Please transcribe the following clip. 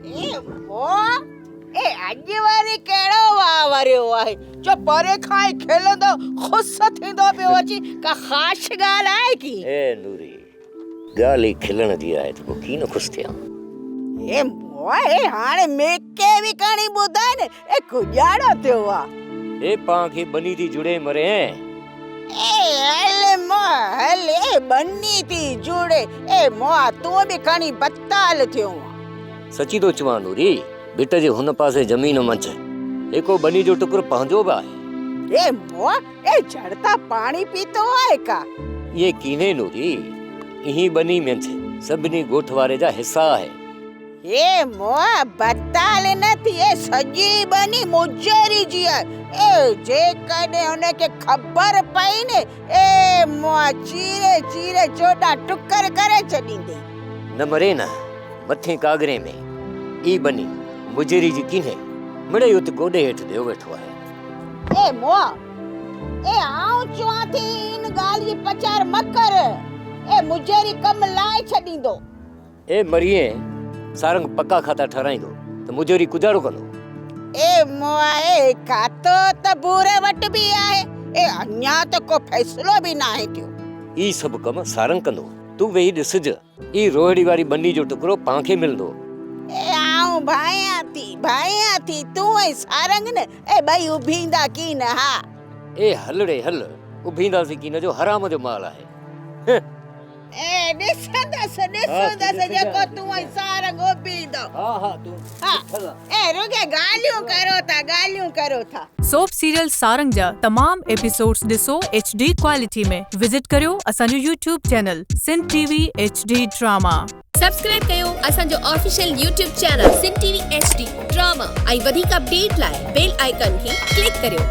اي مئا، اي اڄ وري ڪهڙو واء وريو آهي جو پري کان ئي کلندو خوش ٿيندو پيو اچي، ڪا خاص ڳالهه آهي ڪي؟ اي نوري، ڳالهه ئي کلڻ جي آهي ته پوء ڪيئن نه خوش ٿيان. اي مئا، اي هاڻي ميڪي به کڻي ٻڌاء نه، اي ڪڄاڙو ٿيو آ؟ اي پان کي ٻني ٿي جڙي مرين. اي هل مئا هل، اي ٻني ٿي جڙي، اي مئا تون به کڻي بتال ٿيو آن. سچي ٿو چوان نوري، ڀٽ جي هن پاسي زمين منجهه هيڪو ٻني جو ٽڪر پنهنجو به آهي. اي مئا، اي جھڙتا پاڻي پيتو آهي ڪا؟ ائين ڪينهي نوري، اهين ٻني منجهه سڀني ڳوٺ واري جا حصا آهي. اي مئا، بتال نه ٿي، اي سڄي ٻني مجيري جي آهي. اي جيڪڏهن هن کي خبر پئي ني، اي مئا چيري چيري چوڏهن ٽڪر ڪري ڇڏيندي. نه مري نه، مٿين ڪاڳري ۾ اي ٻني مجيري جي ڪينهي، مڙئي ات گوڏي هيٺ ڏيو ويٺو آهي. اي مئا، اي آئون چوان ٿي ان ڳالهه جي پچار مه ڪر، اي مجيري ڪم لاهي ڇڏيندو. اي مريئين، سارنگ پڪا کاتا ٺهرائيندو ته مجيري ڪجاڙو ڪندو. اي مئا، اي کاتو ته ڀوري وٽ به آهي، اي اڃا ته ڪو فيصلو به ناهي ٿيو. اي سڀ ڪم سارنگ ڪندو، تون ويهي ڏسج. اي روهڙي واري ٻني جو ٽڪرو پان کي ملندو. اي آئون ڀانئيان ٿي، ڀانئيان ٿي، تون ۽ سارنگ نه، اي ٻئي اڀيندا ڪين ها. اي هل ڙي هل، اڀينداسين ڪين جو حرام جو مال آهي. هه. اي ڏسندس، ڏسندس جيڪو تون ۽ سارنگ اڀيندو. ها ها تون ڏٺل آ. اي رڳي ڳالهيون ڪرو ٿا، ڳالهيون ڪرو ٿا. سوپ سيريل سارنگ جا تمام ايپيسوڊز ڏسو ايڇ ڊي ڪوالٽي ۾ وزٽ ڪريو اسان جو YouTube channel Sindh T V H D drama. Subscribe ڪيو اسان جو official YouTube channel Sindh T V H D drama ۽ وڌيڪ اپڊيٽ لاء بيل آئيڪان کي ڪلڪ ڪريو.